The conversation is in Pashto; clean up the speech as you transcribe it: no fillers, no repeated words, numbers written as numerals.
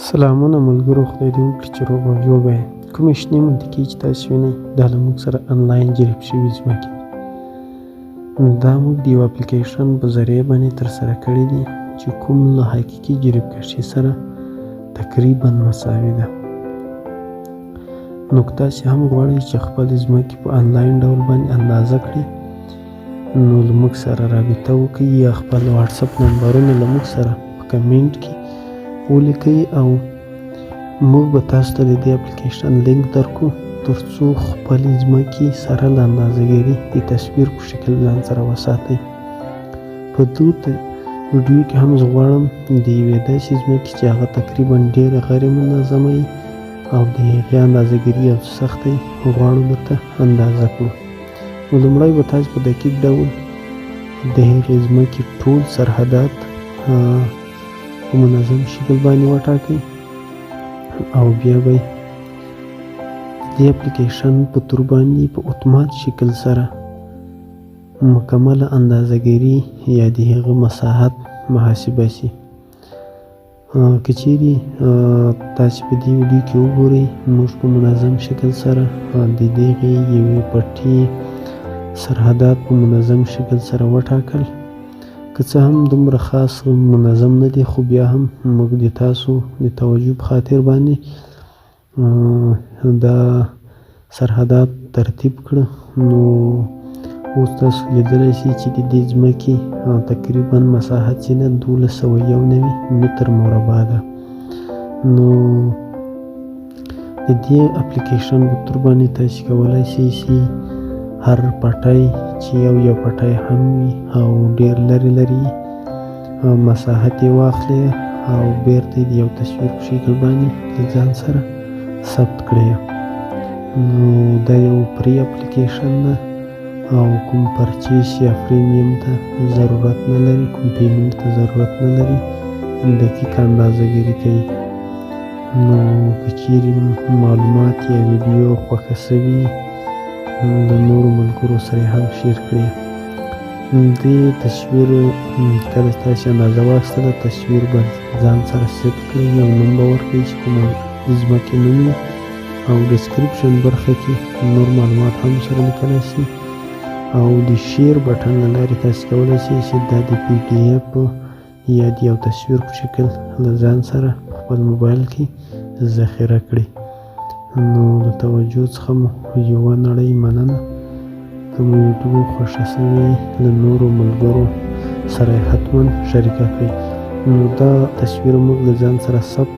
سلامونه ملګرو، خدای دې وکړي چې روغ او جوړ به یې. کومې شنې منطقې چې تاسو وینئ دا له موږ سره انلاین جریب شوي ځمکې دي. دا موږ د یو اپلیکیشن په ذریعه باندې ترسره کړي دي چې کوم له حقیقي جریب کشي سره تقریبا مساوي ده. نو که تاسې هم غواړئ چې خپلې ځمکې په انلاین ډول باندې اندازه کړئ نو له موږ سره رابطه وکړئ یا خپل واټساپ نمبرونه له موږ سره په کمنټ کې ولیکئ او موږ به تاسو ته د دې اپلیکیشن لینک درکړو تر څو خپلې ځمکې سره له اندازهګیري د تصویر په شکل ځان سره وساتئ. په دو ویډیو کې هم زه غواړم د یوې داسې ځمکې چې هغه تقریبا ډېره غیر منظمه وي او د هغې اندازهګیري یو څه سخته وي غواړو درته اندازه کړو. نو لومړی به تاسو په دقیق ډول د هغې ځمکې ټول سرحدات په منظم شکل باندې وټاکئ او بیا به د دې اپلیکیشن په تر باندې په اتومات شکل سره مکمله اندازهګیري یا د هغه مساحت محاسبه شي. که چیرې تاسې په دې ویډیو کې وګورئ موږ په منظم شکل سره د دغې یوې پټې سرحدات په منظم شکل سره وټاکل. که څه هم دومره خاص منظم نه دي خو بیا هم موږ د تاسو د توجه په خاطر باندې دا سرحدات ترتیب کړه. نو اوس تاسو لیدلی شئ چې د دې ځمکې تقریبا مساحت چې ده 1291 متر مربع ده. نو د دې اپلیکیشن په تر باندې تاسو کولی شئ چې هر پټی چې یو یو پټی هم وي او ډېر لرې لرې مساحت یې واخلئ او بیرته د یو تصویر په شکل باندې له ځان سره ثبت کړئ. نو دا یو free اپلیکیشن ده او کوم purchase یا premium ته ضرورت نه لري، کوم payment ته ضرورت نه لري، دقیقه اندازهګیري کوي. نو که چیرې معلومات یا ویډیو خوښه سوي له نورو ملګرو سره هم share کړئ. دې تصویر کله چې تاسې اندازه واخیستله تصویر به ځان سره ثبت کړئ، یو نوم به ورکړئ چې کومه د ځمکې نوم وي او description برخه کې نور معلومات هم سره لیکلی شي او د share button له لارې تاسې کولی شئ چې دا د PDF یا د یو تصویر په شکل له ځان سره په خپل موبایل کې ذخیره کړئ. نو له توجه څخه مو یوه نړۍ مننه. که مو ویډیو خوښه سوې له نورو ملګرو سره یې حتما شریکه کړئ. نو دا تصویر موږ له ځان سره ثبت